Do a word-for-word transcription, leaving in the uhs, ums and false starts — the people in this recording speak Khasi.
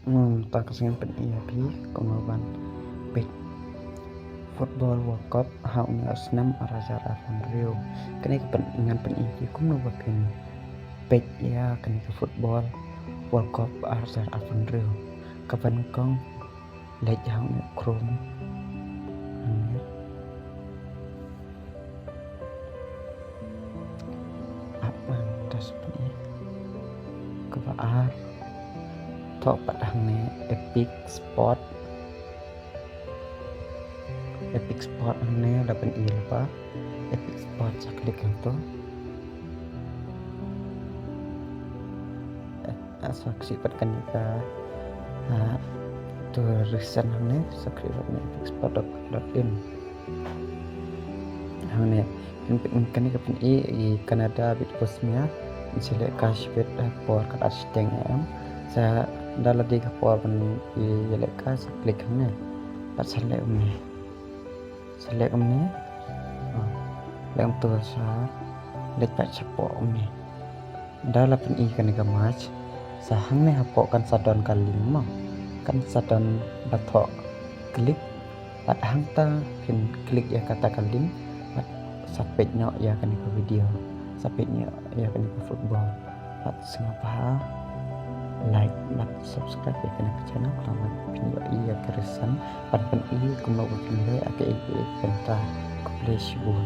Hmm, ta ka sngen pyni ïa phi kumno ban peit Football World Cup ha une u snem ar hajar arphew hynriew. Kane ka pyn-, ngan pyni ïa phi kumno ba phin peit ïa kane ka Football World Cup ar hajar arphew hynriew. Ka ban kong leit ha une u Chrome. Hangne. App man ta sa pyni. Kaba ar. Thoh pat hangne Epic Sport. Epic Sport hangne la pyni lypa. Epic Sport sa klik hangto. Eh, ah, sa klik pat kane ka, ah, to recent hangne, sa klik pat kane Epic Sport dot in. Hangne, pyn, pyn, kane ka pyni ïa Canada bad Bosnia, in sa lehkai shibit ha por khatar shiteng em. Sa da la dei ka por ban ïalehkai sa klik hangne. Pat sa leh kumne. Sa leh kumne. Ah, leh kumto sa leit pat shapoh kumne. Da la pyni kane ka match, sa hangne hapoh kan sa don ka link mo. Kan sa don ba thoh klik. Pat hangta phin klik ïa kata ka link. Pat sa peit noh ïa kane ka video. Sa peit noh ïa kane ka football. Pat sngewbha like bad subscribe ïa kane ka channel. Khnang ba phin ïohi ïa ka recent. Bad phin i kumno ba phin leh ïa kaei kaei kynta. Khublei shibun.